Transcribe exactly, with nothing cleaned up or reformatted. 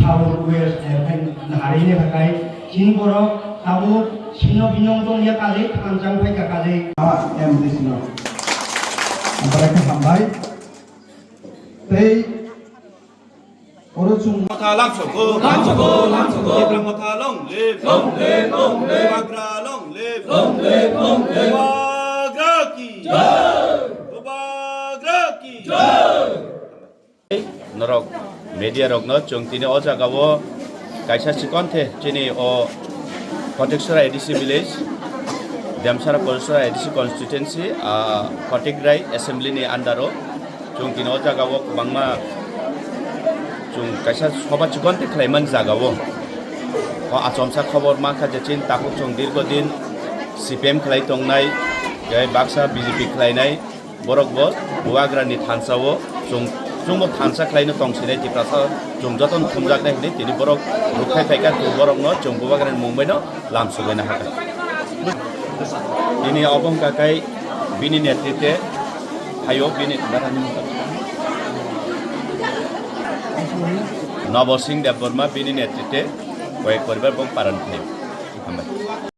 Abo kuya, eh, hai, hari ni hakai, chini borok abo sino binong tong ya kali, thansa phai ka kali. Ah, M D C no. Ambarai khe hambai. Tei oro chung Motha lamsogo, lamsogo, lamsogo. Tipra Motha long live, long live, long live. Bubagra long live, long live, long live. Bubagra ki jai. Bubagra ki jai. Norok media rokno chwng tini o jagao kaisa chikon the chini o Koteksora A D C village, Demsara Koteksora A D C constituency, ah, Kotekrai assembly ni under o chwng tini o jagao kwbangma chwng kaisa soba chikon the khlaimani jagao. O achomsa khobor mankha je chini takhuk chwng dirgo din C P M khlai tongnai, tei baksa B J P khlainai. Borok bo Bubagrani thansa o chwng, chwngbo thansa khlaino tongsinai Tiprasa, chwng jotono thumjaknai hwnwi tini borok rukphai phaikha, borokno chwng Bubagrani mung baino lamsubaina hakha. Tini obo wngkha khe bini netrite phaio bini Nobo Singh Debbarma bini netrite koyek poribar bo paran phaio. Hambai.